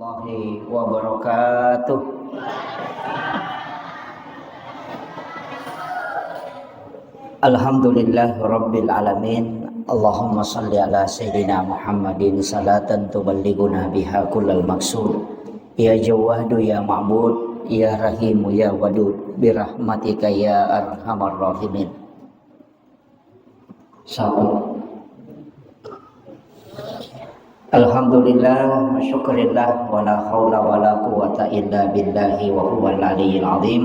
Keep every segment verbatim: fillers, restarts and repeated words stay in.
Warahmatullahi wabarakatuh. Alhamdulillah Rabbil Alamin. Allahumma salli ala Sayyidina Muhammadin salatan tuballighuna biha kullal maqsud. Ya Jawwadu ya Ma'bud, ya Rahimu ya Wadud, birahmatika ya arhamar rahimin. Satu. Alhamdulillah, syukurillah, wala haula wala quwwata illa billahi wa huwal aliyyil azim.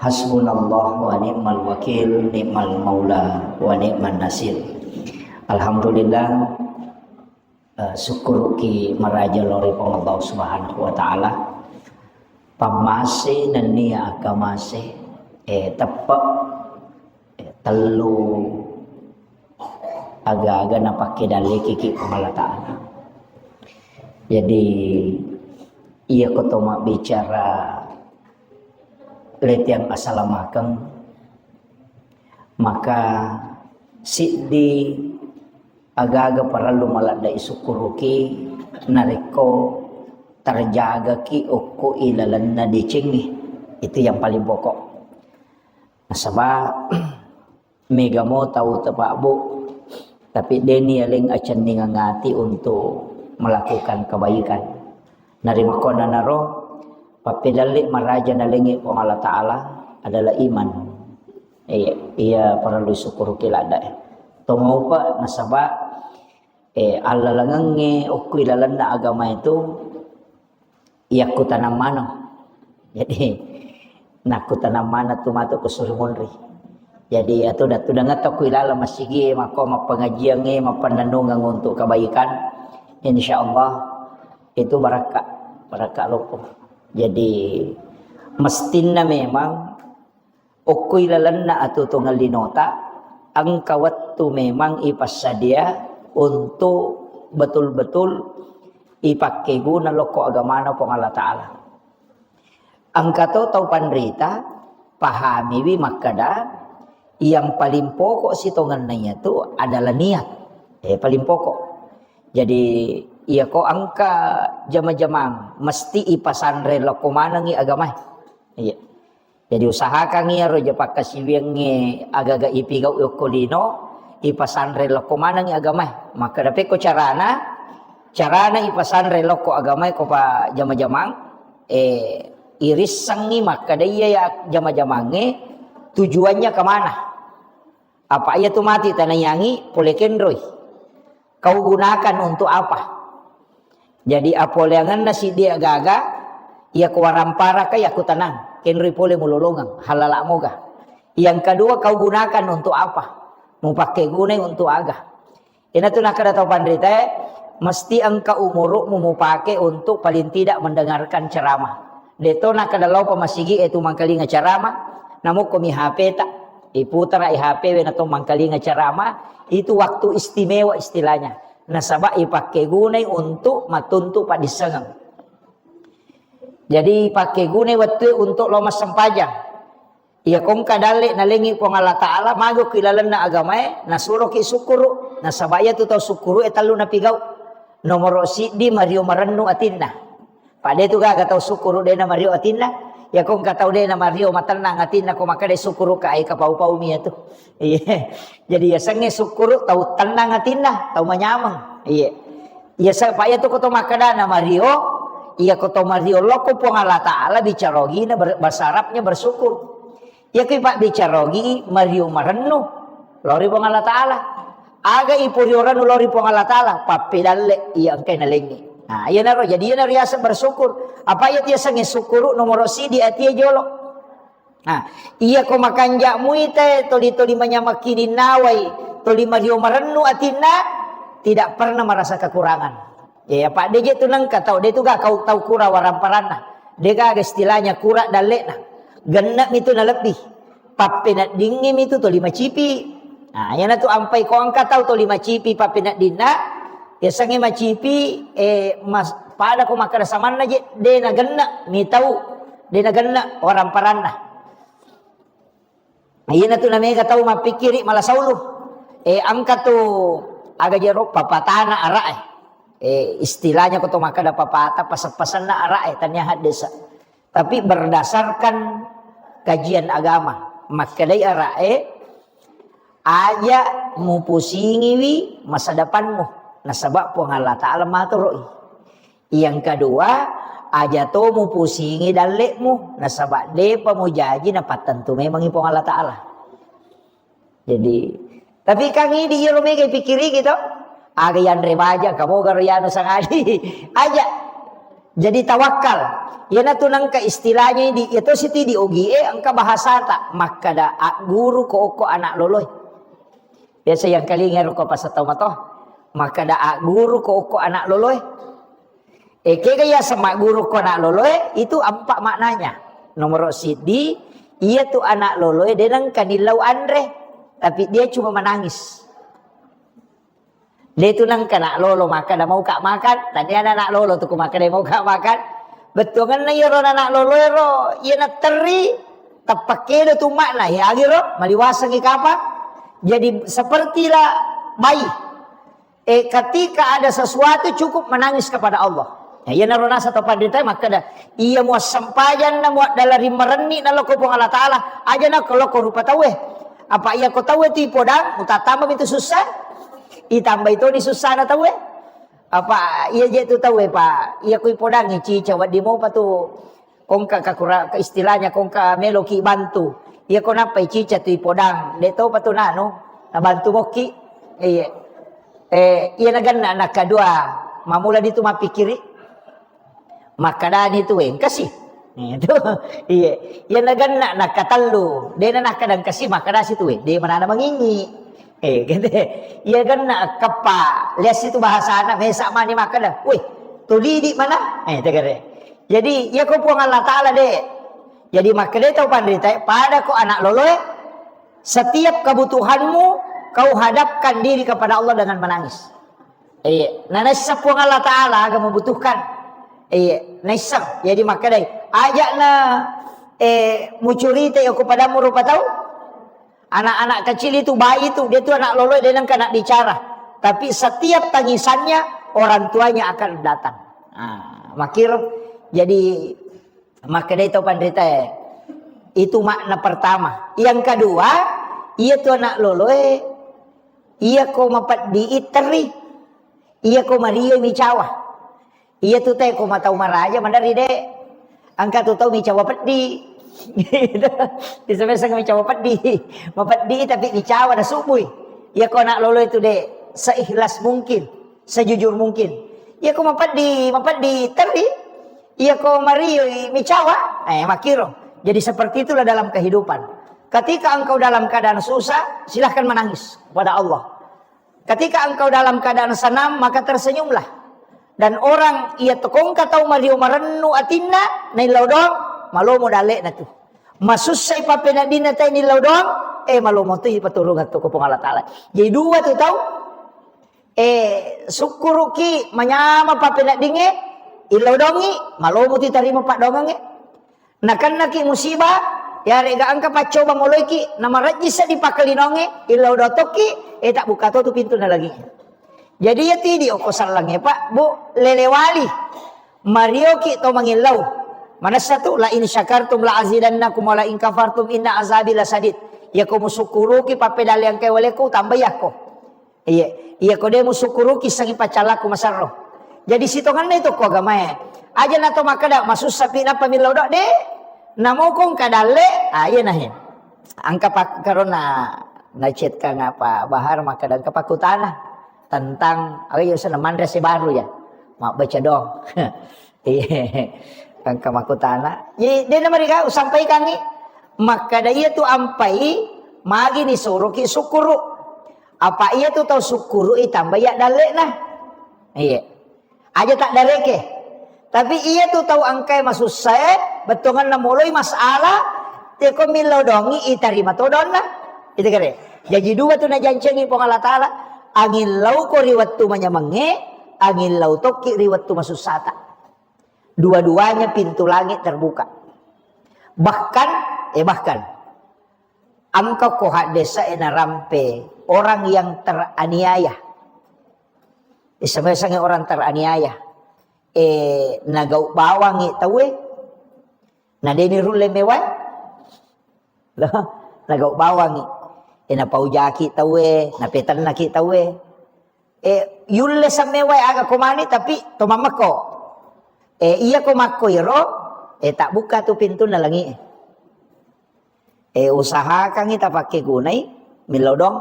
Hasbunallah wa ni'mal wakil, ni'mal maula wa ni'man nasir. Alhamdulillah, eh, sukkuruki maraja lao ri Puang Allah Subhanahu wa Ta'ala. Pammase nennia akamase, eh, teppe, eh, tellu aga-aga napakke dallekiki Puang Allah Ta'ala. Jadi, iya ko to mabbicara letiang asalamakeng, maka siddi aga-aga parellu maladde isukkuruki narekko terjagaki okko ilalenna decengnge. Itu yang paling pokok. Nasaba, mega mo tau tepabbu, tapi deni aleng acenningeng ati untuk melakukan kebaikan. Narimakkonanaro, pappedalle maraja nalengnge Puang Allah Ta'ala adalah iman. Iya, iya parellu isukkuruki ladde. Tomaupa nasaba, eh, allalengengnge okko ilalenna agama itu, iya kutanang maneng. Jadi, nakkutanang maneng tu matu ku suri munri. Jadi, atu datu dengeng to ku ilaleng masigi, makko mappengajiangnge, mappennennungeng untuk kebaikan. Insya Allah, itu barakka, barakka loppo. Jadi, mestinna memang okko ilalenna atuo-tuongeng linota, engka wettu memang ipassadia untuk betul-betul ipakkeguna lokko agamana Puang Allah Ta'ala. Engka to tau panrita, pahamiwi makkeda, yang paling pokok sitongenna iyatu adalah niat. Eh, paling pokok. Jadi, iyako engka jama-jamang, mesti ipasanre lokko manengngi agamae. Iya. Jadi, usahakan iyaro ja pakkasiwiangnge agaga ipigau okko lino, ipasanre lokko manengngi agamae. Makkeda pekko carana, carana ipasanre lokko agamae ko pa jama-jamang, eh, irissengngi makkeda iya ya jama-jamangnge tujuannya kemana. Apa iya tu mati tanaiangi pole kenroi. Kau gunakan untuk apa? Jadi, apoleangenna siddi agaga, iya ko waramparaka, iya ko tanang, kenroi pole mulolongeng, halala moga. Yang kedua, kau gunakan untuk apa? Mupakke gunai untuk aga? Iyanatu nakkeda tau panritae, mesti engka umuru'mu mupake untuk paling tidak mendengarkan ceramah. De'to nakkeda lao pa masigi e tu mangkalinga ceramah, namukkomi H P ta, iputara i H P we na to mangkalinga ceramah, itu waktu istimewa istilahnya. Nasaba ipakkegunai untuk matuntu paddissengeng. Jadi ipakkegunai wettue untuk lao massempajang. Iya kongka dalle nalengi Puang Allah Ta'ala, mago ki lalenna agamae, nasuroki sukkuru. Nasaba iya tu tau sukkuru e tellu napigau. Nomoro siddi, mario marennu atinna. Pada itu gaga tau sukkuru dena mario atinna. Iya kongka tau dena mario matennang atinna, ko makkeda sukkuru ka ai kapau-pau mi iya tu. Iya. Jadi yasengnge sukkuru tau tennang atinna, tau manyameng. Iya. Iya sa-, pa iya tu ko to makkeda na mario, iya ko to mario lokko Puang Allah Ta'ala bicara ogina ber-, bahasa Arabnya bersyukur. Iya ko ipabbicara ogi mario marennu lao ri Puang Allah Ta'ala. Aga ipurio rennu lao ri Puang Allah Ta'ala, pappedalle iya engkai nalengi. Nah, iyanaro, jadi iyanaro riaseng bersyukur. Apa iya tu yasengnge sukkuru nomoro siddi atie jolo. Nah, iya ko makanja muita e, toli-toli manyameng kidinnawai, toli mario marennu atinna, tidak pernah merasa kekurangan. Ya, apa de je tu nengka tau, de tu ga kau tau kura waramparanna. De gaga istilahnya kura dallekna. Genne mi tu nalebbi. Pappeneddingngi mi tu toli macipi. Nah, iyanatu ampai ko engka tau toli macipi pappeneddinna, yasengnge macipi, eh, mas-, pada ko makkeda samanna je, de na genne mi tau, de na genne waramparanna. Iyanatu namega tau mappikkiri mala saulu. Eh, engka tu aga jero papatana ara'e. Eh, istilahnya ko to makkeda papata, paseng-pasenna ara'e, tania haddesa. Tapi berdasarkan kajian agama, makkedai ara'e, aja mupusingiwi masa depanmu, nasaba Puang Allah Ta'ala matoroi. Yang kedua, aja to mupusingi dalle'mu, nasaba depa mujaji napattentu memangi Puang Allah Ta'ala. Jadi, tapi kan idi iyaro mega ipikkiriki to. Aga yanre baja, kamoga ro yanu sangadi. Aja. Jadi tawakkal. Iyanatu nengka istilahnya idi, iya to siti di ogie, engka bahasata. Makkeda agguru ko okko anak loloe. Biasa yang kalinga ro ko pasatau mato. Makkeda agguru ko okko anak loloe. Eh, kega iya semagguru ko anak loloe, itu empat maknanya. Nomor siddi, iya tu anak loloe de nengka nillau anre, tapi dia cuma menangis. De tu nengka anak lolo makkeda mau ka makan, tania anak lolo tu ko makkeda mau ka makan. Bettuanna iyaro anak loloe ro, iya natterri, teppakedo tu makna, ya agiro, maliwasengi kapang. Jadi sepertilah bayi. Eh, ketika ada sesuatu cukup menangis kepada Allah. Ya, iyanaro nasa to panrita makkeda, iya muassempajanna muaddala rimmarenni naloko Puang Allah Ta'ala, aja na ko loko rupa tauwe. Apa iya ko tauwe tu ipodang, utattamba mitu sussa, itambai toni sussana tauwe. Apa iya je tu tauwe, Pak, iya ko ipodangi cica, wedding mopa tu kongka kakura-, ke istilahnya kongka meloki bantu. Iya ko nappai cica tu ipodang, de topa tu nanu, nabantu mokki. Iya. Eh, iya naganna nakadua, mamula ditu mappikiri. Makkadani tu engkasi. Itu. Iya. Iya naganna nakatellu, de na nakkada engkasi, makkadasi tu, de manana mangingi. Eh, gitu. Iya ganna keppa, lihat situ bahasana, mesa mani makkada, wih, tu didi mana? Eh, tegare. Jadi, iya ko Puang Allah Ta'ala de. Jadi, makkeda tau panrita, pada ko anak loloe, setiap kebutuhanmu, kau hadapkan diri kepada Allah dengan menangis. Iya, nah, naisseng Puang Allah Ta'ala aga membutuhkan. Iya, naisseng. Jadi, makkedai, aja na, eh, mucurita ya ko padamu rupa tau. Anak-anak kecil itu, bayi itu, dia tuh anak loloe, dia nengka nak bicara. Tapi setiap tangisannya, orang tuanya akan datang. Nah, makir, jadi, makkedai tau panrita, eh, itu makna pertama. Yang kedua, iya tu anak loloe, iya ko mapeddi i terri, iya ko mario micawa. Iya tu te ko matau maraja, madari de. Engka tu tau micawa peddi. Bisa-bisa micawa peddi. Mapeddi tapi micawa na subui. Iya ko anak lolo itu de, seikhlas mungkin, sejujur mungkin. Iya ko mapeddi, mapeddi terri. Iya ko mario micawa, eh, makiro. Jadi seperti itulah dalam kehidupan. Ketika engkau dalam keadaan susah, silahkan menangis kepada Allah. Ketika engkau dalam keadaan senang, maka tersenyumlah. Dan orang iya tokongka tau mario marennu atinna, naillau doang, malomo dalle'na tu. Masussai pappeneddinna tai nillau doang, eh, malomo tu ipaturungeng tu ko Puang Allah Ta'ala. Jadi dua tu tau, eh, sukkuruki manyama pappeneddingnge, illau doangi, malomo tu itarima paddoangengnge. Nakennaki musibah, yarega engka paccoba moloiki, namarejji seddi pakkalinongnge, illau doang tokki, eh, tabbuka to tu pintu na lagi. Jadi iya tidi okko sellengnge, Pak, Bu, lelewali. Marioki to mangillau. Manessa tu, "La in syakartum la azidannakum wa la in kafartum inna azabi lasadid." Iya ko musukkuruki pappedalleangkai walekku, tambai akko. Iya, iya ko de musukkuruki sangi paccallakku masarro. Jadi sitongenna itu ko agamae. Aja na to makkeda, "Masussapi nappa millau doang," de. Namokong kadalle, ah, iya nahe. Angka pak-, karona na chat kang apa Bahar makkeda engka pakkutana tentang, oh iya, sana manre si baru ya. Mabbaca dong. Iya. Engka makkutana. Jadi, de na mariga usampaikangi. Makkeda iya tu ampai, magi ni suruki sukkuru. Apa iya tu tau sukkuru i tambai ya dalle'na. Iya. Aja tak dareke. Tapi iya tu tau angkai masussae, bettuanganna moloi masalah, teko millau dongi itarima to donna. Itu kare. Jaji dua tu najancengi Puang Allah Ta'ala, angillau ko ri wettu manyamengnge, angillau tokki ri wettu masussata. Dua-duanya pintu langit terbuka. Bahkan, eh, bahkan, engka ko haddesa e narampe orang yang teraniaya. Iseng-isengnge orang teraniaya. Eh, nagau bawangngi tauwe, na deni rulle mewae. Loh, nagau bawangngi. Eh, napaujaki tauwe, napetennaki tauwe. Eh, yulle semmewae aga ko mani, tapi to mammekko. Eh, iya ko makko iro, eh, tak buka tu pintunna langi. Eh, usahakangngi tapakke gunai, millau dong.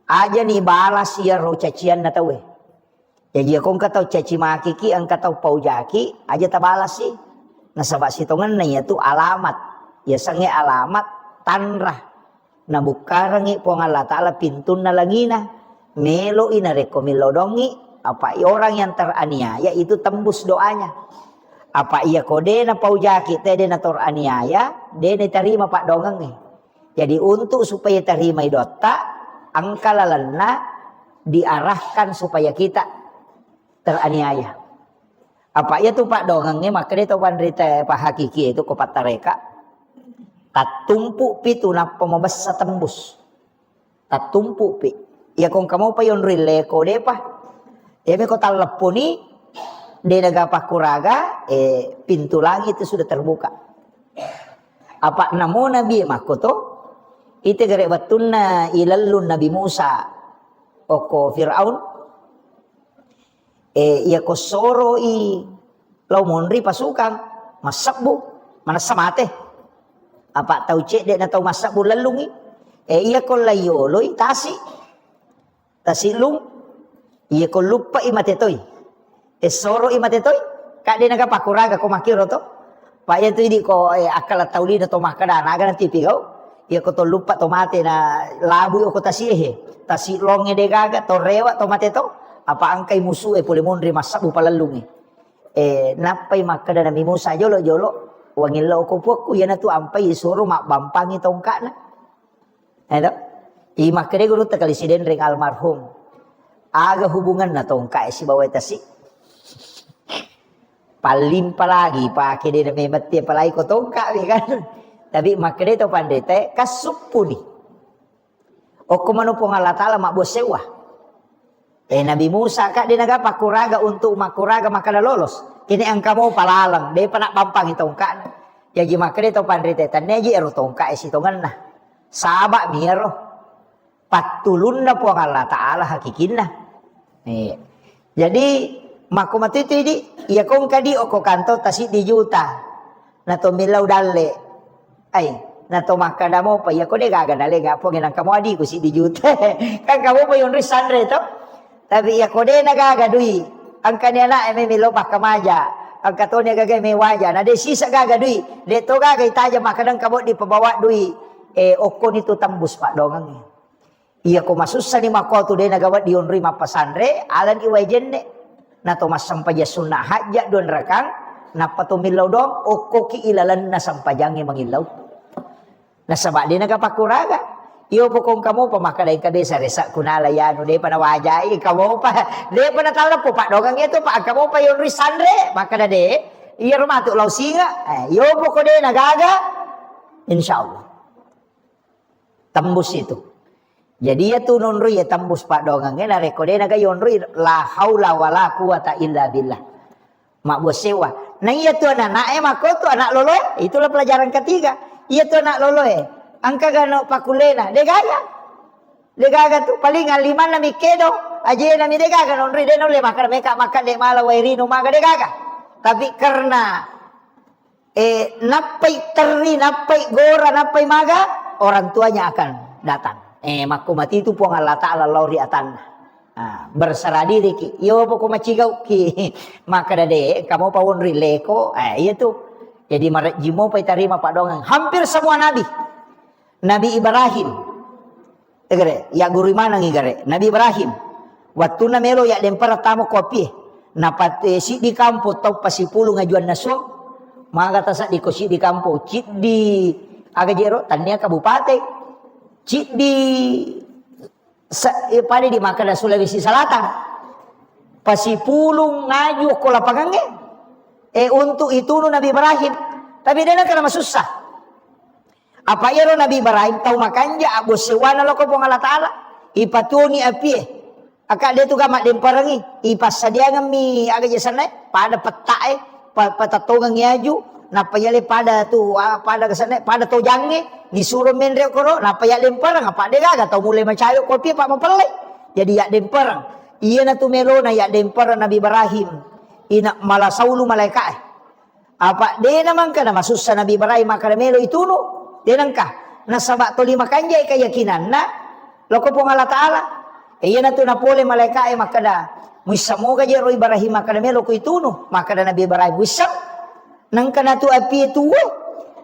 Aja ni balas iyaro cacianna tauwe. Jaji, iyako engka tau caci makiki, engka tau paujaki, aja tabalasi. Nasaba sitongenna iyatu alamat. Yasengnge alamat tanra. Nabukkarengngi Puang Allah Ta'ala pintunna langina. Meloi narekko millau dongngi, apa orang yang teraniaya itu tembus doanya. Apa iyako de napaujaki, te de natoraniaya, de natarima paddoangengnge. Jadi, untuk supaya tarimai doatta, engka lalenna diarahkan supaya kita teraniaya. Apa iyatu paddoangengnge makkeda to panrita pahakiki itu ko pattareka. Tattumpu pitu nappa mabessa tembus. Tattumpu pi. Iya ko engka mopa yonroi leko depa. Iya me ko talleppuni, de naga pakkuraga, eh, pintu langit itu sudah terbuka. Apa namo Nabi makkoto, ite gare wettunna ilellung Nabi Musa okko Firaun, eh, iya ko soroi lao monri pasukang, massebbu, manessa mate. Apa tau cedde na tau massebbu lellungi, eh, iya ko layoloi tasi. Tasilung, iya ko luppai mate toi. Essoro i mate toi, kadde naga pakkuraga ko makkiro to. Pa iya tu idi ko, eh, akkala tau lino to makkeda, naga nanti pigau. Iya ko to luppa to mate na labu ko tasi ehe. Tasi longe de gaga, to rewa to mate to. Apa angkai musu e pole monri massabbu palellungi. Eh, nappai makkeda Nabi Musa, "Jolo-jolo, wangillau ko puakku, iyanatu ampai isuro mabbampangi tongka'na." Edo? I makkeda gurutta kali Sidenreng almarhum. Aga hubunganna tongka e sibawa tasi? Pallimpa lagi pake de memetti apalagi ko tongka wi kan. Tapi makkeda to pandeta e, kassuppuni. Okko manu Puang Allah Ta'ala mabbua sewwa. Eh, Nabi Musa ka de naga pakkuraga untuk makkuraga makkeda lolos. Kini engka mopa laleng, depa nabbampangi tongka'na. Jaji makkeda to panrita, tennia ji ero tongka e sitongenna. Saba mi ero pattulunna Puang Allah Ta'ala hakikinna. Eh. Jadi makko matu itu idi, iya ko engka di okko kantor ta siddi juta. Na to millau dalle. Ai, na to makkeda mopa, iya ko de gaga dalle, ga Puang, nangka mo adiku siddi juta. Kan kamu pa yonri sanre to. Tapi iya ko de na gaga dui. Engka ni anak e me millau pakkamaja. Engka to ni gaga me waja. Na de sisa gaga dui. De to gaga itaja makkeda engka boddi pabawa dui. Eh, okko ni tu tembus paddoangengnge. Iya ko masussani makkuatu de naga wedding yonroi mappasanre, alani wae jenne. Na to massempajang sunna hajja dua rakang, nappa to millau doang, okkoki ilalenna sempajangnge mangillau. Nasaba de naga pakkuraga. Iyo pokong kamopa makkeda engka de saresa kunala yanu depa nawajai kamopa. Depa natalleppo paddoangengnge tu pa kamopa yonroi sanre, makkeda de. Iyaro matu lao singa. Eh, iyo poko de nagaga. Insyaallah. Tembus itu. Jadi iya tu nonroi ya tembus paddoangengnge, narekko de naga yonroi, la haula wala quwata illa billah. Mabbua sewwa. Na iya tu anak-anak e makko tu anak lolo e, itulah pelajaran ketiga. Iya tu anak lolo e. Engka gano pakullena, de gaga. De gaga tu paling limanna mi kedo, ajena mi de gaga nonroi, de naulle makkeda meka makkeda de mala wae rino maga de gaga. Tapi karena eh, nappai terri, nappai gora, nappai maga, orang tuanya akan datang. Eh, makko mati itu Puang Allah Ta'ala lao ri atanna. Ah, berserah diri ki. Iyo poko macigau ki. Makkeda de, kamu pawon ri leko. Eh, iya tu. Jadi marejji mopa itarima paddoangeng. Hampir semua nabi. Nabi Ibrahim. Tegere, ya guru manengi gare. Nabi Ibrahim. Wattunna melo ya dempara tamo ko apie. Napate siddi kampo tau pasipulung ajuanna suang. Maga tasaddi ko siddi kampo. Ciddi aga jero, tania kabupaten. Ciddi sa-, eh, pada di makkeda Sulawesi Selatan. Pasipulung ngaju ko lapangangnge. Eh, untuk itunu Nabi Ibrahim. Tapi de nakkeda masussa. Apa iyaro Nabi Ibrahim tau makanja, abbo sewwana loko Puang Allah Ta'ala. Ipatuoni apie. Aka de tu ga maddemperengi, ipassadiangemmi aga je senna, pada petta'e, pa-, patettongengi aju, nappa yale pada tu, a, pada kesenna, pada tojangnge, nisuro menre koro, nappa yaddempereng, apa de gaga tau mulai macayo kopi, apa mapelle. Jadi yaddempereng. Iyana tu melona yaddempereng Nabi Ibrahim. Ina mala saulu malaika'e. Apa de namangka namasussa Nabi Ibrahim makkeda melo itunu, de nengka. Nasaba toli makanjai keyakinanna loko Puang Allah Ta'ala. E, iyana tu napole malaika'e makkeda, "Muissa moga je ro Ibrahim makkeda melo ko itunu?" Makkeda Nabi Ibrahim, "Wisseng." Nengka natu apie tuwe,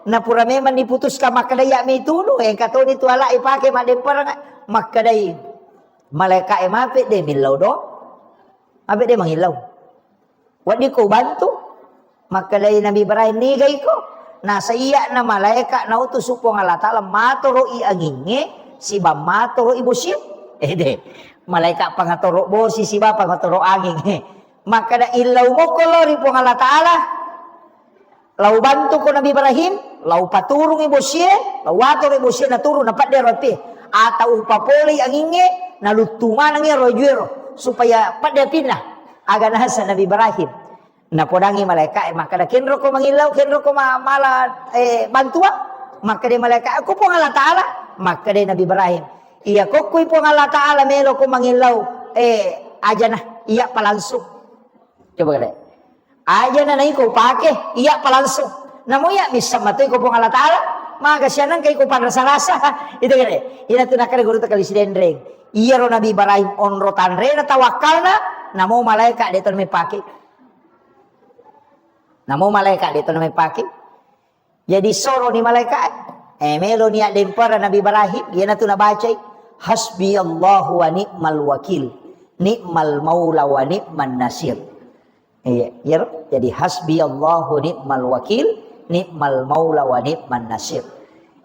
napura memang diputuskan makkeda iya me itunu, engka toni tu ala ipake maddempereng, makkedai malaika'e, "Mape de millau do? Mape de mangillau?" Weddikko ubantu? Makkedai Nabi Ibrahim, "Nigaiko?" Nasa iyya'na malaeka nautusu Puang Allah Ta'ala, matoro'i angingnge, siba matoro'i bosie. Eh, de. Malaeka pangatoro bosi, siba pangatoro anging. Makkeda, "Illau mokko lao ri Puang Allah Ta'ala. Lau bantuko Nabi Ibrahim, lau paturungi bosie, lau atoro'i bosie, naturung, napadde ro apie. Atau upapolei angingnge, naluttu manengi ro ajuero, supaya padde apinna." Aga nasa Nabi Ibrahim. Napodangi malaika'e makkeda, "Kenroko mangillau, kenroko ma-, mala, eh, bantuan?" Makkeda malaika'e, "Ko Puang Allah Ta'ala." Makkeda Nabi Ibrahim, "Iya kokkui Puang Allah Ta'ala meloko mangillau, eh, ajana, iya pa langsung." Coba kere. Ajana naiko pake, iya pa langsung. Namo iya misseng matoi ko Puang Allah Ta'ala, maga sianang kai ko panrasa-rasa. Itu kere. Ina tu nakkeda guru tekali sidenreng. Iyaro Nabi Ibrahim onro tanrena tawakkalna, namo malaika de to mepake. Namo malaika de to mepake. Jadi soroni malaika, eh, meloni addempara Nabi Ibrahim, iyanatu nabacai, "Hasbi Allahu wa ni'mal wakil, ni'mal maula wa ni'man nasir." Iya, iyaro. Jadi, "Hasbi Allahu ni'mal wakil, ni'mal maula wa ni'man nasir."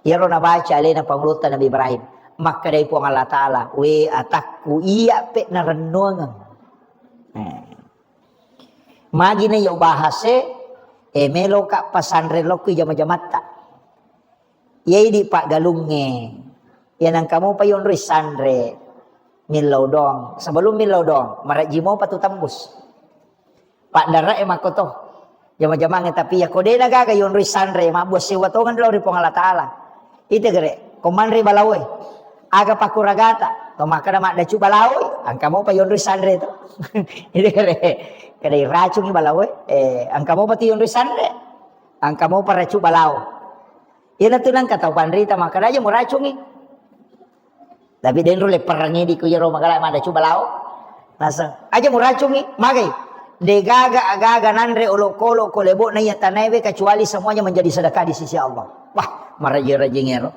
Iyaro nabaca alena pangulutta Nabi Ibrahim. Makkedai Puang Allah Ta'ala, "We atakku, iya pe narennuangeng." Eh. Magi na iya ubahase, eh, meloka pasanre lokku jama-jamatta. Iya idi paggalungnge. Iya nangka mopa yonroi sanre millau doang. Sebelum millau doang, marejji mopa tu tembus. Paddare'e makkoto. Jama-jamangnge, tapi iya ko de nagaga yonroi sanre, mabbua sewwa tongeng lao ri Puang Allah Ta'ala. Ite gere, ko manre balaoe. Aga pakuragata, to makkeda maddacu balaoe, engka mopa yonroi sanre to. Ite gere, kada iracungi balaoe, eh, engka mopa tu yonroi sanre. Engka mopa racu balao. Iyanatu nengka tau panrita makkeda, "Aja muracungi." Tapi denro leppereng idi ku iyaro magala maddacu balao. Naseng, "Aja muracungi, magai. Degaga agaga nanre olokolo ko lebo'na iya tanaewe kecuali semuanya menjadi sedekah di sisi Allah." Wah, maraji-rajing ero.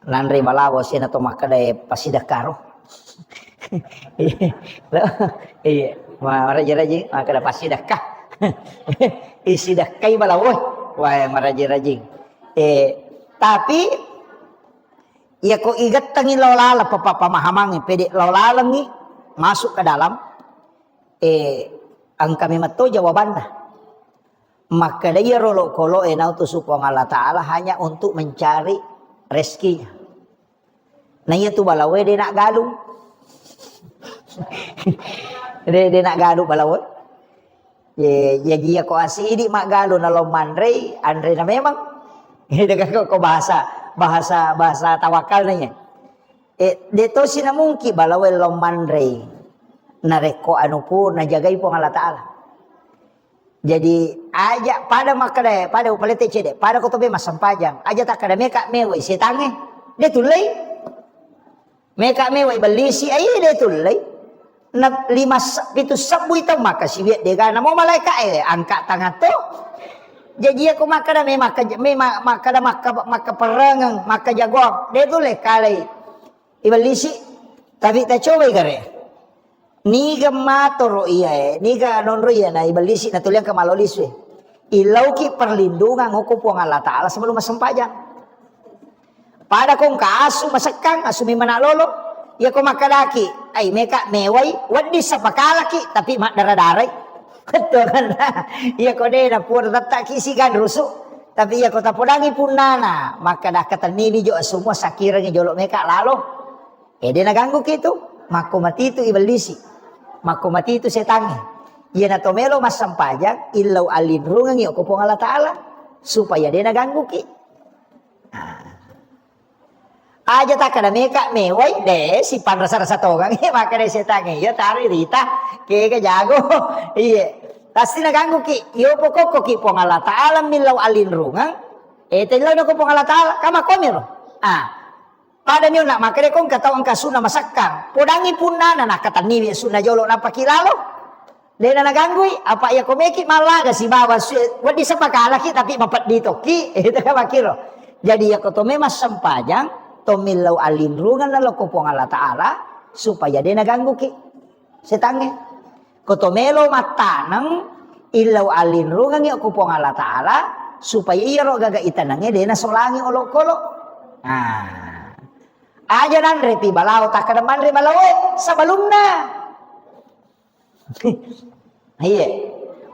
Nanre balawo sena to makkeda, eh, pasidekka ro. Iya, ma-, maraji-rajing makkeda pasidekka. Isidekkai balawo. Wah, maraji-rajing. Eh, tapi iya ko igettengi lao laleng papa-, pemahamangnge, pede lao lalengngi masuk ke dalam, eh, engka memang to jawabanna. Makkeda iyaro olokolo e nautusu Puang Allah Ta'ala hanya untuk mencari rezekinya. Na iya tu balawe de nak galung. De, de nak galung balawe. Ye, jadi iya ko asidi maggalung na lo manrei, anre na memang. Itu kan ko, ko bahasa, bahasa, bahasa tawakal na iya. Eh, de tosi na mungki balawe lo manrei. Narekko anu pun najagai Puang Allah Ta'ala. Jadi, aja pada makkeda, pada upalete cede, pada ko tobe massempajang. Aja takkeda meka mewai setangnge. De tullei. Meka mewai bellisi, ai de tullei. Na lima se-, pitu sebbu ita maka siwiat dega namo malaika e angka tangato. Jadi aku makkeda me makka, me ma-, makkeda makka, makka perengeng, makka jagoang. De tullei kalai. Ibellisi, tapi tacobai gare. Niga matoro iyae, niga nonro iya na ibellisi natuliang ke malolisu. Ilauki perlindungan okko Puang Allah Ta'ala sebelum massempajang. Pada kongka asu masekkang, asu memana lolo. Iya ko makkedaki, ai meka mewai, wedding sapakalaki, tapi maddara-darai. Betul kan? Iya ko de na puara tettaki sigan rusu. Tapi iya ko tapodangi punnana, makkeda katennini jo asumua sakirangi jolo meka lalo. Eh, de naganggu kitu. Makko matitu ibellisi, makko matitu setangnge. Iyana to melo massempajang, illau allinrungengngi okko Puang Allah Ta'ala, supaya de nagangguki. Ah. Aja takkada meka mewai, de sipanrasa-rasa tongang, makkada setangnge, iya taro rita, kega jago. Iye. Pasti nagangguki, iyo pokokkoki Puang Allah Ta'ala millau allinrungeng, eh, tellau nako Puang Allah Ta'ala, kamakkomiro. Ah. Pada ni onna makkeda ko engka tau engka sunna masekkang. Podangi punnana nakkatenniwi sunna jolo nappaki lalo. Dena naganggui, apa iya ko meki mallaga sibawa su-, wedding sepakalaki tapi mapeddi tokki. Itu kan makkiro. Jadi iya ko to memang sempajang, to millau allinrungan naloko Puang Allah Ta'ala supaya dena gangguki. Setangnge. Ko to melo mattaneng, illau allinrungengngi okko Puang Allah Ta'ala, supaya iyaro gaga itanengnge dena solangi olokolo. Nah. Aja nanre pi balao, takkada manre balaoe sebelumna. Iya.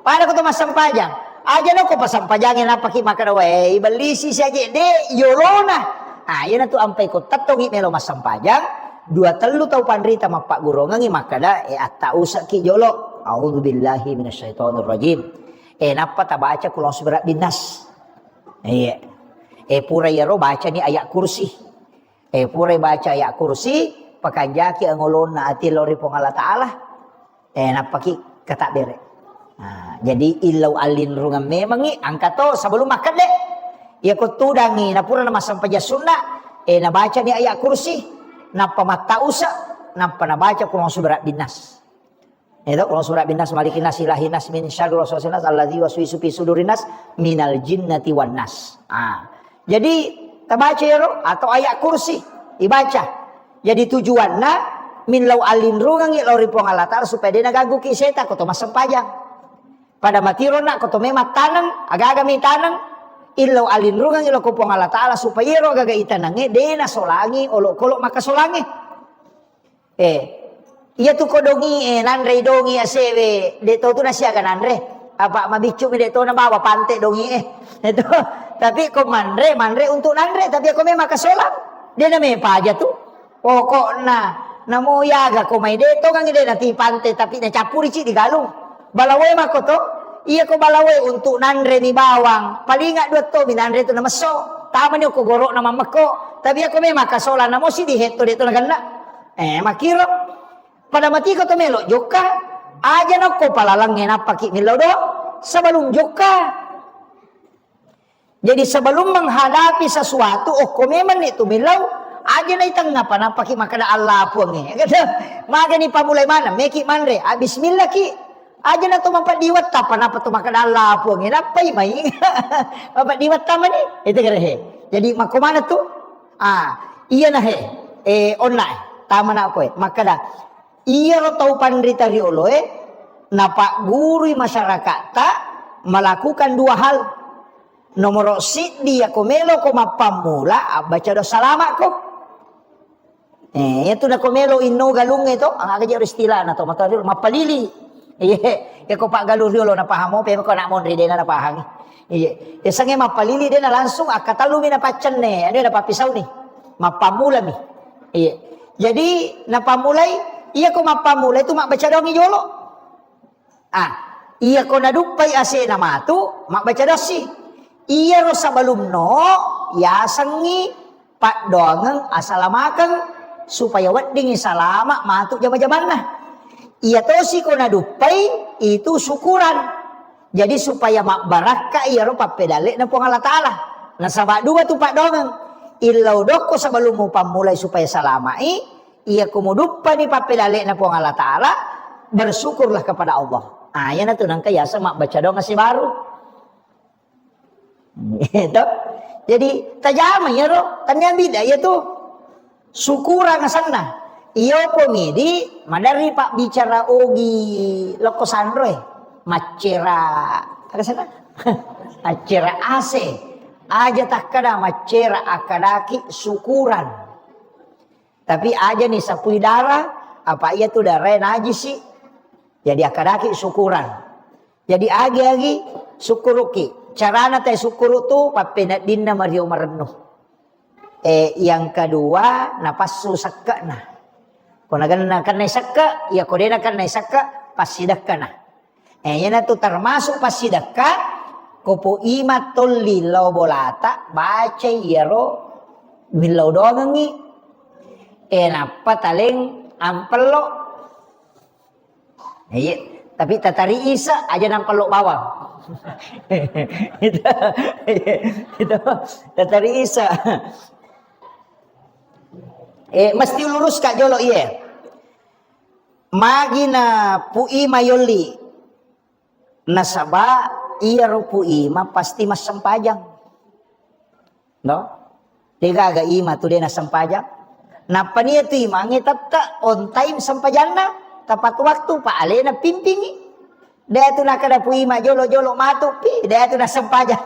Pada ko to massempajang. Aja noko passempajange nappaki makkada, "Wae, ibellisi siaje de yolona." Ah, iyana tu ampai ko tettongi melo massempajang, dua tellu tau panrita mappaggurongengi makkada, "Eh, atta usaki jolo. A'udzubillahi minasyaitonirrajim." Eh, nappa tabaca Qul a'udzu birabbin nas. Iya. Eh, pura iyaro bacani ayat kursi. Eh, pura baca ayat kursi, pakanjaki angolonna ati lao ri Puang Allah Ta'ala. Eh, nappaki katabbere. Nah, jadi illau allinrungan memangngi, angka to sebelum makkedde. Iya ko tudangi, napura namassempajang sunna, eh, nabacani ayat kursi, nappa mattausa, nappa nabaca Qul a'udzu birabbin nas. Itu, Qul a'udzu birabbin nas, malikin nas, ilahin nas, min syarril waswasil khannas, alladzi yuwaswisu fi sudurin nas, minal jinnati wan nas. Ah. Jadi, tabaca iyaro atau ayat kursi, dibaca. Jadi tujuanna millau allinrungengngi lao ri Puang Allah Ta'ala supaya dena gangguki setan ko to massempajang. Pada matiro nak ko to memang taneng, agaga mi taneng, illau allinrungengngi lao ko Puang Allah Ta'ala supaya iyaro gaga itanengnge dena solangi olokolo makkasolangnge. Eh, iya tu ko dongi, eh, nanre dongi asewe, de to tu nasiaga nanre. Apa mabiccu mi de to nabawa pante dongi, eh. Itu. Tapi ko manre, manre untuk nanre, tapi ako memang kasolang. De na me paja tu. Pokokna, namo yaga ko mai de to kan de na ti pante, tapi na cappuri ci di galung. Balawe mako to, iya ko balawe untuk nanre ni bawang, palinga dua to mi nanre tu namesso. Tamani ko gorok na mammekko, tapi ako memang kasolang namo si di hetto de to nagenna. Eh, makkiro. Pada matiko to melo jokka, aja nokko palalangnge nappaki millau do, sebelum jokka. Jadi sebelum menghadapi sesuatu, okko memang ni tu millau, aja na itengnga pa nappaki makkeda Allah Puangnge. Gitu. Magani pamulai mana, meki manre, ah, bismillah ki. Aja na to mapeddi wetta pa nappa to makkeda Allah Puangnge, nappai mai. Mapeddi wetta mani, itu kere he. Jadi makko mana tu? Ah, iya na he. Eh, onna, eh. Tama na koe. Makkeda, iyaro tau panrita rioloe napaggurui masyarakatta melakukan dua hal. Nomoro siddi, yako melo ko mappammula, abbaca doa salama ko. Eh, iyatu nako melo inno galungnge to, aga je istilahna to, matoa riolo mappalili. Iye, yako paggalung riolo napahamo, pe ko anak monri dena napahangi. Iye, yasengnge mappalili dena langsung akkatallumi napaccenne, anu napappisauni. Mappammulami. Iya. Jadi, napammulai, iya ko mappammulai tu mabbaca doangngi jolo. Ah, iya ko naduppai asena matu, mabbaca doassi. Iyaro sebelumno, yasengngi paddoangeng asalamakeng, supaya weddingngi salama matu jama-jamanna. Iya tosi ko naduppai, itu syukuran. Jadi supaya mabbarakka iyaro pappedalle'na Puang Allah Ta'ala. Nasaba dua tu paddoangeng. Illau dokko sebelum mupammulai supaya salama'i, iya ko muduppani pappedalle'na Puang Allah Ta'ala, bersyukurlah kepada Allah. Ah, iyana tu nangka yaseng mabbaca doang ase baru. Gitu. Jadi, tajama iyaro, tania bida iya tu. Syukurang asenna. Iyo pongidi, maderri pabbicara ogi lokko sanroe. Maccera, aga senna? Maccera ase. Aja takkada maccera, akkadaki syukuran. Tapi aja ni sapui darah, apa iya tu darah najisi. Jadi akkadaki syukuran. Jadi agi-agi sukkuruki. Carana te sukkuru tu pappeneddinna mario marennu. Eh, yang kedua, napassu sekke'na. Ko nagenna kennai sekke, iya ko dena kennai sekke, passidekkana. Eh, iyanatu termasuk passidekka, ko poima tolli lao bolata, bacai iyaro millau doangengngi. Eh, nappa taleng ampello. Iya, tapi tatari isa aja nampello bawang. Itu, itu, tatari isa. Eh, mesti lurus, Kak, jolo, iye. Magi na Pu Ima yolli. Nasaba iyaro Pu Ima pasti massempajang. No? Degaga Ima tu de nassempajang. Nappa nia tu Imangnge tette on time sempajanna, tepat waktu, pa alena pimpingi. De tu nakkeda Pu Ima jolo-jolo matu pi, de tu nassempajang.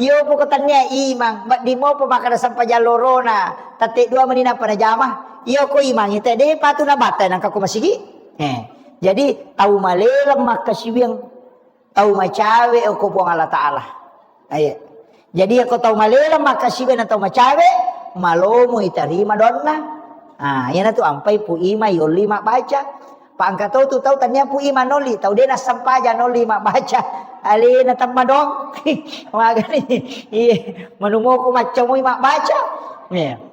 Iyo poko tannia Imang, wedding mopo makkeda sempajang lorona, tette dua meni nappa najama. Iyo ko Imang ite de patu nabatta nangka ko masigi. Eh, jadi tau maleleng makkasiwiang, tau macawe ko Puang Allah Taala. Ayo. Jadi, iyako tau maleleng makkasiwiang na tau macawe, malomo itarima doanna. Ah, iyanatu ampai Pu Ima yolli mabbaca. Pa engka to tu tau tania Pu Ima nolli, tau de nassempajang nolli mabbaca. Alena temma doang. Magani. Iya, manumoko maccamoi mabbaca. Iya.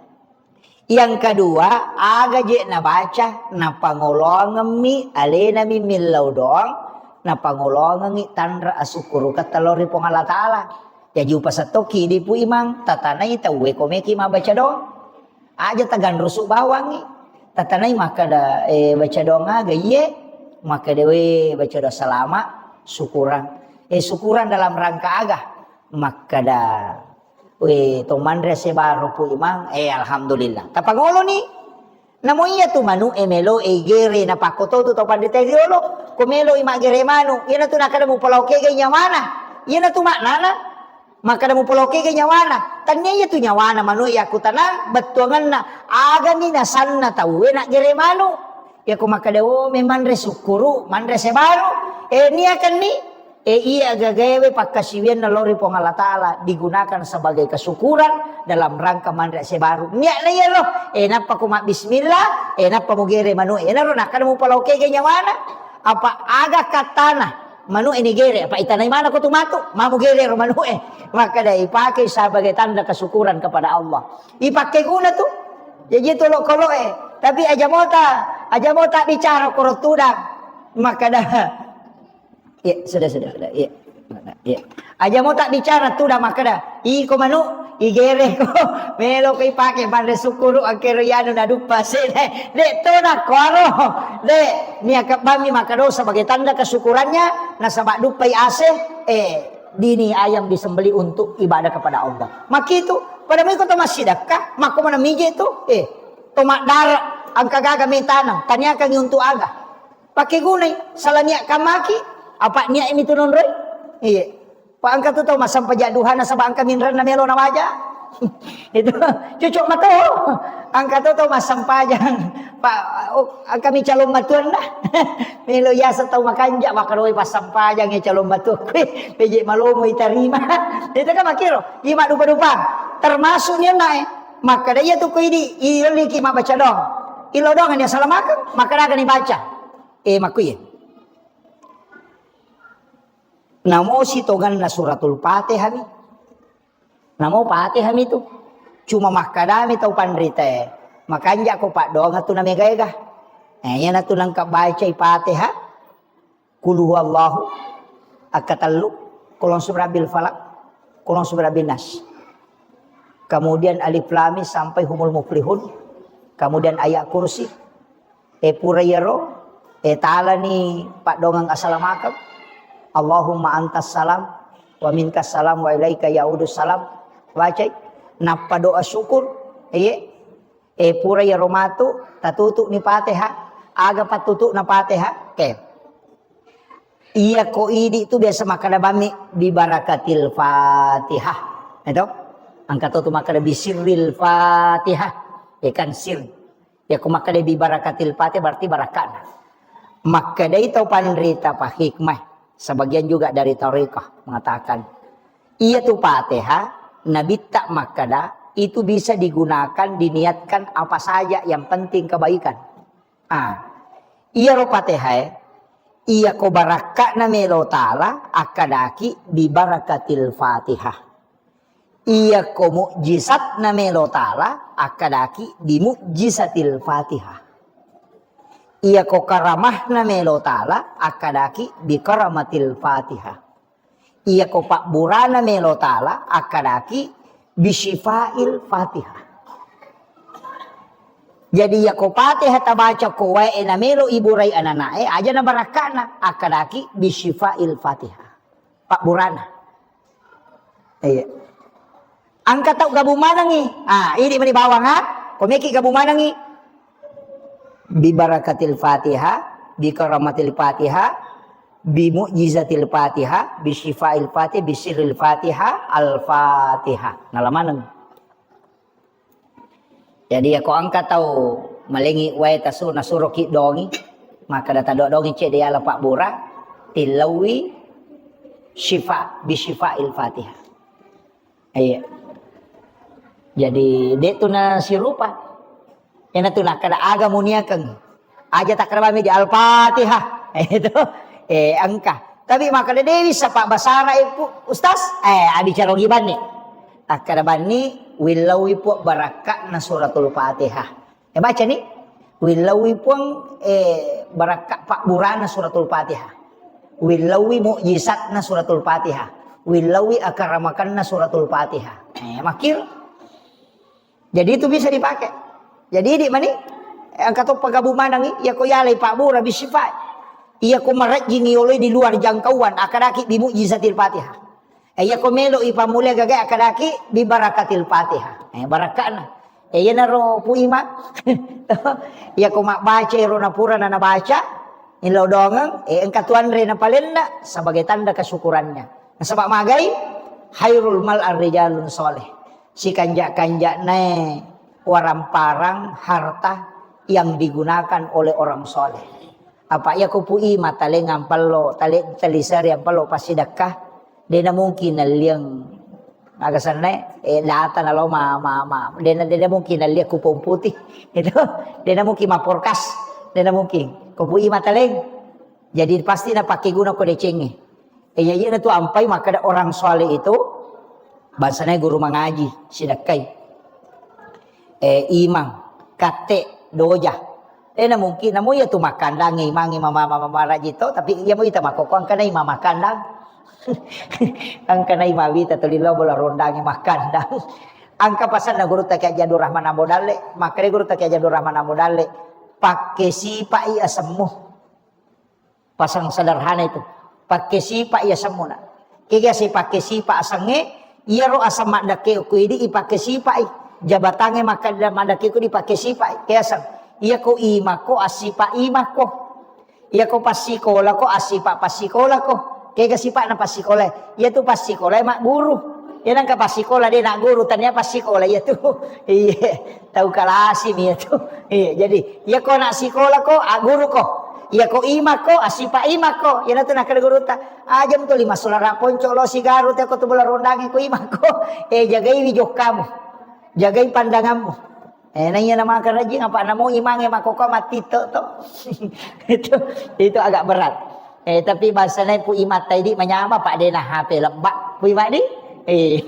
Yang kedua, aga je nabaca, napangoloangemmi, alenami millau doang, napangoloangengngi tanra asukkuruketta lao ri Puang Allah Taala. Jaji upasettokki idi Pu Imang, tatanai tauwe ko meki mabbaca doang. Aja taganrusu bawangngi. Tatanai makkeda, eh, baca doang aga iye, makkeda we baca doang salama, syukuran. Eh, syukuran dalam rangka aga? Makkeda, "We, to manre sebaro Pu Imang, eh, alhamdulillah." Tapangoloni. Namo iya tu manu e melo e gere na pakko to tu tau panrita riolo. Ko melo i maggere manu, iyana tu nakkeda mupolao kegai nyawana. Iyana tu maknana. Makkeda mupolao kegai nyawana. Tania iya tu nyawana manu e yakkutanang, bettuangenna. Agani nasanna tauwe na gere manu. Iyako makkeda, "Oh, memanre sukkuru, manre sebaro." Eh, niakanni, eh, iya gagaewe pakkasiwianna lao ri Puang Allah Taala digunakan sebagai kesyukuran dalam rangka manre sebaru. Niatna iyaro, eh, nappa ko mabbismillah, eh, nappa mugere manu, eh, naro nakkeda mupalao kege nyawana. Apa aga kattana manu e nigere, apa itanai mana ko tu matu, mamu gere ro manu e. Makkeda ipake sebagai tanda kesyukuran kepada Allah. Ipake guna tu. Jaji tu lo kolo e. Tapi aja mota, aja mota bicara koro tudang. Makkeda, iya, sudah, sudah, sudah. Iya. Iya. Aja mota bicara tudang makkeda, iko manu, igere ko, melo ko ipake manre sukkuru angkero yanu naduppa sede. De to nakkuaro. De, niakebbangi makkedo sebagai tanda kesyukurannya, nasaba duppai ase, eh, dini ayam disembelih untuk ibadah kepada Allah. Makitu, pada mui ko to massidekka, makko mana mije tu, eh, to maddara, angka gaga metanang, taniakangi untuk aga. Pake gunai, sala niat kamaki, apa niat mi tu nonroi? Iya. Pa engka tu tau massempajang duha nasaba engka minrenna melo nawaja. Itu cocok mato. Engka tu tau massempajang. Pa, oh, engka mi calon matuanna. Melo yasa tau makanja, makkaroi passempajang ya calon matua kue. Peje malomo itarima. Itu kan makiro. Ima dupa-dupa. Termasuk ni nae. Makkeda iya tu ko idi, iyo liki mabaca dong. Ilo dong ni asalamakeng, makkeda ni baca. Eh, makkuye. Namo sitongenna suratul Fatihah mi. Namo Fatihah mi tu. Cuma makkadami tau panritae, makanja ko paddoangeng tu namega-ega. Eh, iyanatu nangka bacai Fatihah, Qul huwallahu, akkatellu, Qul a'udzu birabbil falaq, Qul a'udzu birabbin nas. Kemudian Alif Lam Mim sampai Humul Muflihun. Kemudian ayat kursi. Eh, pura iyaro, eh, talani paddoangeng asalamakeng. Allahumma antas salam, wa minkas salam, wa ilaika yaudus salam. Bacai. Nappa doa syukur. Iye. Eh, pura iyaro matu, tatutu ni Fatihah. Aga pattutu na Fatihah? Oke. Iya ko idi tu biasa makkeda bammi, "Bi barakatil Fatihah." Itu? Angka to tu makkeda, "Bi sirril Fatihah." Ya kan sir. Ya ko makkeda, "Bi barakatil Fatihah," berarti barakana. Makkedai tau panrita pa hikmah. Sebagian juga dari tarekat mengatakan, iya tu Fatihah, Nabitta makkeda, itu bisa digunakan, diniatkan apa saja, yang penting kebaikan. Ah, iyaro Fatihae, iyako barakka'na melo taala, akkadaki bi barakatil Fatihah. Iyako mukjizatna melo taala, akkadaki bi mukjizatil Fatihah. Iyako karamahna melo taala, akkadaki bi karamatil Fatihah. Iyako pabburana melo taala, akkadaki bi syifail Fatihah. Jadi, iyako Fatihah tabaca ko wae na melo iburai ananae, aja na barakka'na, akkadaki bi syifail Fatihah. Pabburana. Iya. Engka tau gabung manengi. Ah, idi mani bawang, ha? Ko meki gabung manengi. Bi barakatil Fatihah, bi karamatil Fatihah, bi mu'jizatil Fatihah, bi syifail Fatihah, bi sirril Fatihah, Al-Fatihah. Nala maneng. Jadi, yako engka tau malengi wae tasu, nasuroki dongi, makkeda tado dongi cedde yala pabbura, tillaui syifa, bi syifail Fatihah. Iya. Jadi, de tu nasirupa. Ena tu nakkeda aga muniakeng. Aja takkeda bami di Al-Fatihah. Itu. Eh, engka. Tapi makkeda dewi sapa basara ipu, Ustaz? Eh, abicara gibanni. Takkeda banni, willaui pu barakka'na suratul Fatihah. Eh, baca ni. Willaui puang, eh, barakka pabburana suratul Fatihah. Willaui mukjizatna suratul Fatihah. Willaui akaramakanna suratul Fatihah. Eh, makir. Jadi itu bisa dipakai. Jadi idi mani, eh, engka to pagabu manengi, iyako yalai pabbura bisifai. Iyako marejjingi yoloi di luar jangkauan, akkadaki bi mukjizatil Fatihah. Eh, iyako melo ipammulia gaga akkadaki bi barakatil Fatihah. Eh, barakka'na. Eh, iyanaro Pu Imang. Iyako mabbaca ero napura na nabaca, illau dongeng, eh, engka tuanre napalenna sebagai tanda kesyukurannya. Nasaba magai, khairul mal ar-rijalun soleh. Sikanja-kanjanae waramparang harta yang digunakan oleh orang soleh. Apa iya ko Pu Imang taleng ampallo, tale-, taliseri ampallo passidekka, dena mungkin nalliang aga senna, eh, data nalo ma, ma, ma, dena, dena mungkin nalliang kupon putih. Itu, dena mungkin maporkas, dena mungkin. Ko Pu Imang taleng. Jadi pasti napake guna ko decengnge. Eh, iya, iya tu ampai makkeda orang soleh itu bangsana guru mangaji, sidekkai. Eh, imang, katte, doja. Eh, na mungkin, namo iya tu makkandang, imang, imang, mama, mama, raji to, tapi iya mo ita makkoko, angkana imang makkandang. Angkana imang wita tuli lo bola rondang makkandang. Angka pasanna guru ta Kiai Haji Abdul Rahman Ambo Dalle, makkeda guru ta Kiai Haji Abdul Rahman Ambo Dalle, pakke sipai asemmu. Pasang sederhana itu. Pakke sipa iya semmuna. Kega si pakke sipa asengnge, iyaro aseng maddekke ku idi ipakke sipai. Jabatangnge makkeda maddekke ku dipakke sipai. Ke aseng. Iyako imako assipa imako. Iyako passikolako assipa passikolako. Kega sipa'na passikola. Iyatu passikola magguru. Iya nengka passikola de na guru, tania passikola iyatu. Iya. Tau kalasi mi iyatu. Iya, jadi, iya ko anak sikola ko, a, guru ko. Iya ko ima ko, a, sipa ima ko. Iya natu nakkeda gurutta, aja mutuli massulara ponco lo sigaru te ko tu bola rondangi ko ima ko. Eh, jagaiwi jokkamu. Jagai pandanganmu. Eh, na iya na makan rajing apa namo imange makoko mati to to. Itu, itu agak berat. Eh, tapi bahasanya Pu Imang tai di manyama, Pak, dena H P lebba, Pu Imang di. Eh,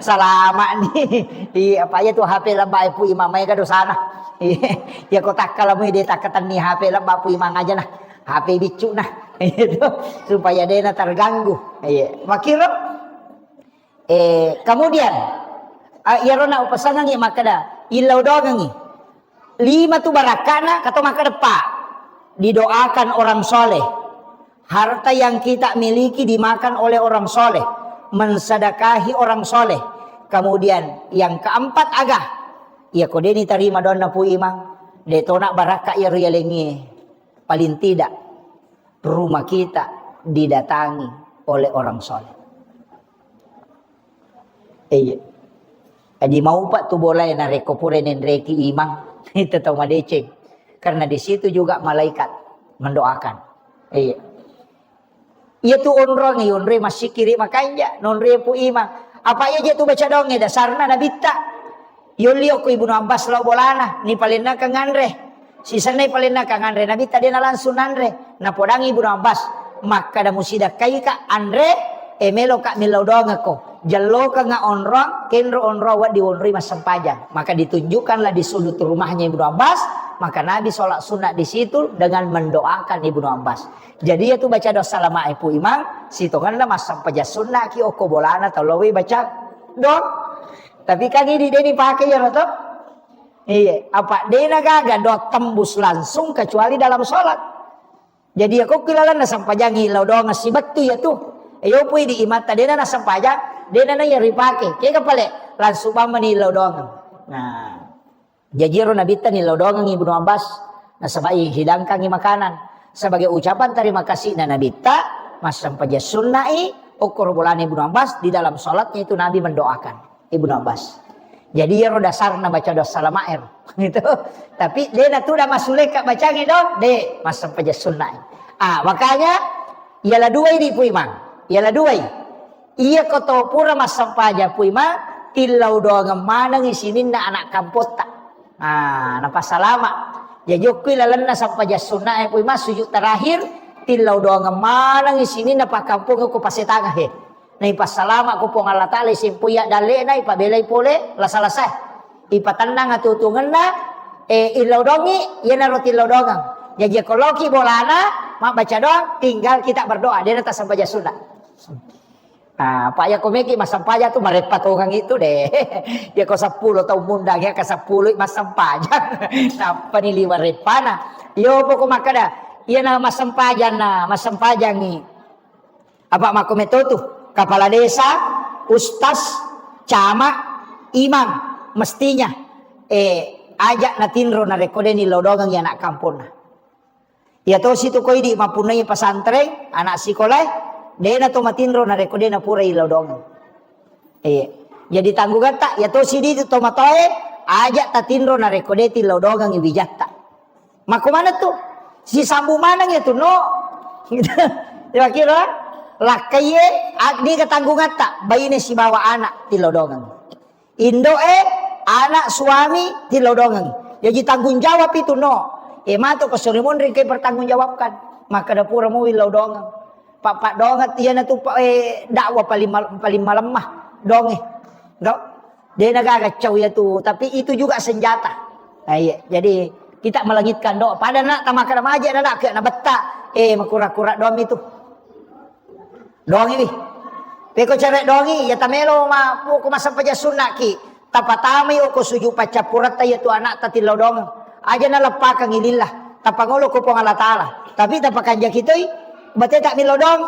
salama ni. Iya, apa iya tu H P lebba, eh, Pu Imang, mai ga dosana. Iya, iya, ko takkala mui de takkatenni H P lebba, Pu Imang aja nah. H P biccu nah. Itu supaya dena terganggu. Iya, makiro. Eh, kemudian, ah, iyaro na upasangangi makkeda, illau doangengi. Lima tu barakkana, kato makkeda pa. Didoakan orang soleh. Harta yang kita miliki dimakan oleh orang soleh. Mensedekahi orang soleh. Kemudian yang keempat aga. Iya ko deni tarima doanna Pu Imang. De tona barakka iyaro yalengi. Paling tidak rumah kita didatangi oleh orang soleh. Iya. Jadi maupa tu bolae narekko pura nenreki imang, itu tau madeceng. Karena di situ juga malaikat mendoakan. Iya. Iya tu onrong, iya onroi massikiri makanja, nonroi Pu Imang. Apa iya je tu baca donge dasarna nabitta. Yolli okko Ibnu Abbas lao bolana, ni palenna kanganre. Sisenna palenna ka nganre Nabitta, de' na langsung nanre. Napodangi Ibnu Abbas, makkada, musidakkaika anre, e, meloka millau doangekko. Jellokenga onrong, kenro onrong wedding wonroi massempajang. Maka ditunjukkanlah di sudut rumahnya Ibnu Abbas, maka Nabi sholat sunnah di situ dengan mendoakan Ibnu Abbas. Jadi, iyatu baca doa salama e Pu Imang, sitongenna massempajang sunnah ki okko bolana tau lowwi baca doa. Tapi kan idi de' ni pake iyaro to? Iya, apa de' na gaga doa tembus langsung kecuali dalam sholat. Jadi, iya ko ki lalenna sempajangi lao doang sibettu iyatu. Iyo pui di imatta de' na nassempajang, de' na na iya ripake. Kega pale langsung bang mani lao doang. Nah. Jaji ro Nabitta ni lao doangengngi Ibnu Abbas, nasaba i hidangkangngi makanan. Sebagai ucapan terima kasihna Nabitta, massempajang sunnai okkoro bolana Ibnu Abbas, di dalam sholatnya itu Nabi mendoakan Ibnu Abbas. Jadi iyaro dasarna baca doa salama ero. Gitu. Tapi de' na tuda masuleka bacangi do, de' massempajang sunnai. Ah, makanya, iyalah duai di Pu Imang. Iyalah duai. Iya ko to pura massempajang Pu Imang, tillau doangeng manengngi sininna anak kampotta. Ah, napasalama. Jaji okkui lalenna sempajang sunna e Pu Imang, sujud terakhir, tillau doangeng manengngi sininna pakkampong ko pasetanga he. Naipassalama ko Puang Allah Taala, isempoi iya dalle'na, ipabelai pole lasa-lasa. Ipatennang atutungenna, eh, illau doangngi, iyanaro tillau doangeng. Jaji ko loki bolana, mabbaca doang, tinggal kita berdoa, de' na tassempajang sunna. Ah, apa iya ko meki massempajang tu mareppa tongang itu de'. Iya ko seppulo tau mundang, iya ka seppulo massempajang. Nappani liwa reppana. Iyo poko makkada, iyana massempajang na, massempajangngi. Apa makko meto tu, kepala desa, ustaz, camat, imam, mestinya, eh, aja' natinro narekko de' nillau doangengngi anak kamponna. Iya tosi tu ko idi mappunnai pesantren, anak sikolae, de' na to matinro narekko de' na pura illau doangeng. Iya. Jadi tanggungetta, iya tosi di tu tomatoae, aja' tatinro narekko de' tillau doangengngi wijatta. Makko maneng tu, sisambung maneng iya tu no. Gitu. Kira-kira, lakkaiye, ag-, niga tanggungetta, baine sibawa anak tillau doangeng. Indo'e, anak, suami, tillau doangeng. Jaji tanggung jawab itu no. E, mato ko sori monri engkai pertanggungjawabkan. Makkada pura mo willau doangeng. Pappa doangeng iyana tu pa-, eh, dakwah paling mal-, paling malemma doangnge. Enggak? De' na gaga cau iya tu, tapi itu juga senjata. Nah, iya. Jadi kita melangitkan doa. Pada nak tamakkada maje' na nak ke na betta. Eh, makura-kura doang itu. Doangi wi. Peko cere' doangi, iya tamelo ma, ko massempajang sunnaki. Tapatamai oko sujud paccappuretta iya tu anakta tillau doangeng. Aja' naleppakangngi lillah. Tapangolo ko Puang Allah Taala. Tapi tapakanjaki toi, bateta millau doang.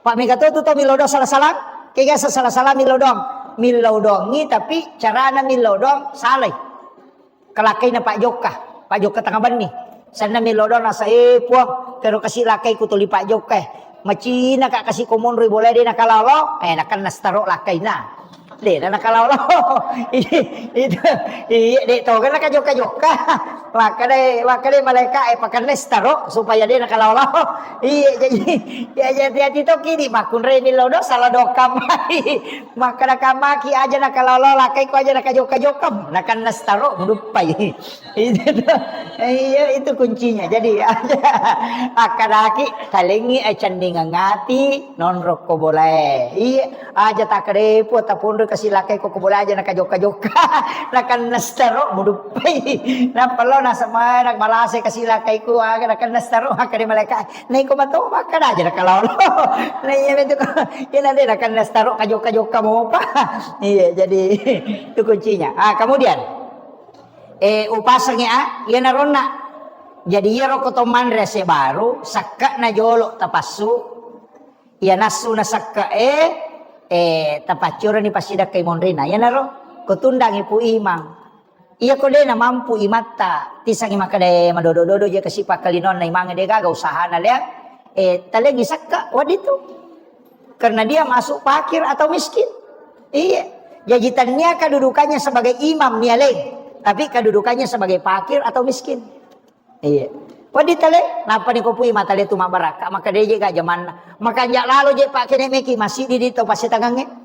Pak mega to tu tau millau doang sala-salang. Kega sala-salang millau doang. Millau doangngi tapi carana millau doang salai. Kalakkaina Pak Jokka, Pak Jokka Tengabenni. Senna millau doang nasa, eh, Puang, kero kasi lakkai ku tuli Pak Jokka, eh. Macina ka kasi ko monroi bola de' nakalalo, eh, nakenna staro lakkaina. De' na nakalalo. Itu, iya, de' to kan nakajokka-jokka. Makkada, makkada malaika, eh, pakenna staro supaya de' nakalalo. Iya, jadi, ya, jadi hati-hati to kidi makkunrai millau doang sala doang kamai. Makkada kamaki aja' nakalalo, lakkai ko aja' nakajokka-jokka, nakenna staro muduppai. Itu tuh. Iya, itu kuncinya. Jadi, aja' akkadaki, talengngi acendingang ati, nonrokko bolae. Iya, aja' takkada, eh, Puang, taponro kasi lakkai ko, ko bolae aja' nakajokka-jokka. Nakenna staro muduppai. Nappa lo nasemanang malase kasi lakkai ko, aga nakenna staro, makkada malaika. Naiko mato makkada aja' nakalalo. Nah, iya, itu ko. Iya, nanti nakenna staro kajokka-jokka mopa. Iya, jadi itu kuncinya. Ah, kemudian, eh, upasengngi, ah, iyanaronna. Jadi iyaro ko to manre ase baru, sakka na jolo tapassu. Iya nassu na sakka e, eh, tapaccurani passidakkai monrina. Iyanaro ko tundangi Pu Imang. Iya ko de' namampu imatta, tisangi makkada madodo-dodo je kasi pakkalinonna imangnge de' gaga usahana lea. Eh, talengngi sakka, wedding tu. Karena dia masuk fakir atau miskin. Iya. Jaji tania kedudukannya sebagai imam nia leng, tapi kedudukannya sebagai fakir atau miskin. Iya. Wedding tale, nappa ni ko Pu Imang tale tu mabbarakka, makkada de' je ga jamanna. Makanja' lalo je pakkene meki masidi di to pasetangangnge.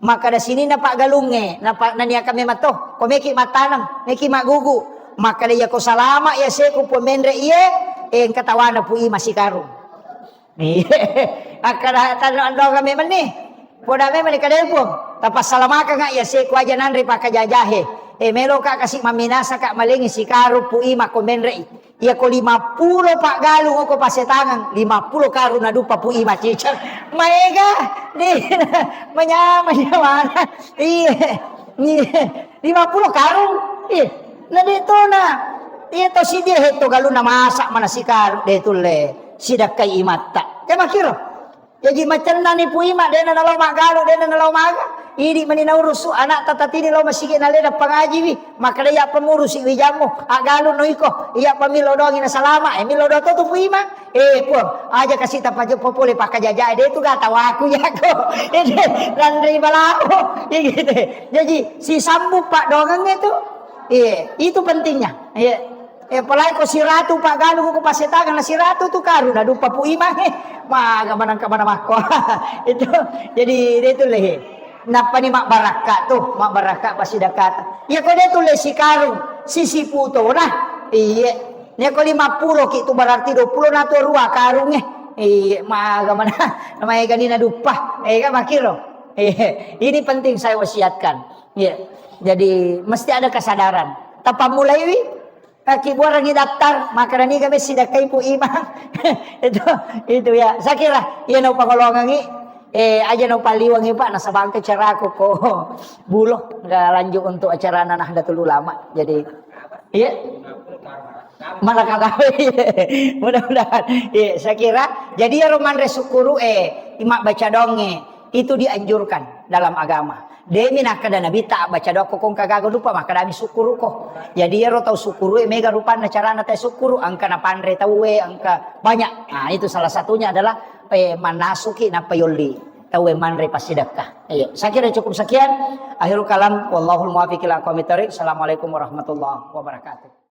Makkada sininna paggalungnge, napa-, naniakang memang to, ko meki mattaneng, meki maggugu, Makkeda, "Iyako salama iya seku Puang menre iye, eh, engka tawana Pu Ima sikarung." Iya. Akkeda tano andoga memang ni. Poda memang ni kadai Puang. Tapassalamakanga iya seku aja nanre pakajajahe. Eh, meloka kasi maminasa ka malengi sikarung Pu Ima ko menre i. Iyako lima pulo paggalung ko pasetangan, lima pulo karung naduppa Pu Ima cicak. Maega, di, manyamang nyawana. Iya, iya. Lima pulo karung. Iya. Na de tona. Iya to sidia hetto galunna masa mana sikarung de tulle. Sidakkai imatta. Ya makiro. Jaji macennani Pu Ima, dena nalao maggalu, dena nalao maga. Idi mani naurusu anakta tatini lao masigi nalena pangajiwi. Makkeda, "Iya pa murusi wijammu, aggalu no iko. Iya pa millau doangi na salama." Eh, millau doang to tu Pu Ima. Eh, Puang, aja kasi tapajo popole pakajaja de tu gatawaku yako. Ede, lanri balao. Iya gitu. Jaji sisambung paddoangengnge tu. Iya, itu pentingnya. Iya. Eh, apalagi ko siratu paggalu ko pasetangan na siratu tu karung naduppa Pu Ima, eh. Maga manang ka mana makko. Itu jadi de tulle. Nappani mabbarakka tu, mabbarakka pasidakata. Iya ko de tulle sikarung, sisipu tona. Iya. Nia ko lima pulo ki tu berarti dua pulo na tu rua karung, eh. Iya, maga mana, maega ni naduppa. Eh, kan makiro. Iya, ini penting saya wasiatkan. Iya. Jadi mesti ada kesadaran. Tapammulaiwi Akkibuarengngi daftar, makkeda niga messi dakkai Pu Imang. Itu, itu ya. Saya kira, iya nau pangolongangi, eh, aja nau paliwangi, Pak, nasaba engka acaraku ko Bulo, nggak lanjut untuk acarana Nahdlatul Ulama. Jadi, iya. Mana kata, mudah-mudahan. Iya, saya kira, jadi ya romanre sukuru, eh, ima baca dong, eh, itu dianjurkan dalam agama. Demi nakkeda Nabitta, abbaca doa ko engka gaga dupa, makkedami sukkuruko. Jadi iyaro tau sukkuru e mega rupanna carana tau sukkuru, engka napanre tauwe, engka banyak. Nah, itu salah satunya adalah, eh, mannasuki nappa yolli tauwe manre passidekka. Iya, saya kira cukup sekian. Akhirul kalam, wallahul muwaffiq ila aqwamit thariq. Assalamualaikum warahmatullahi wabarakatuh.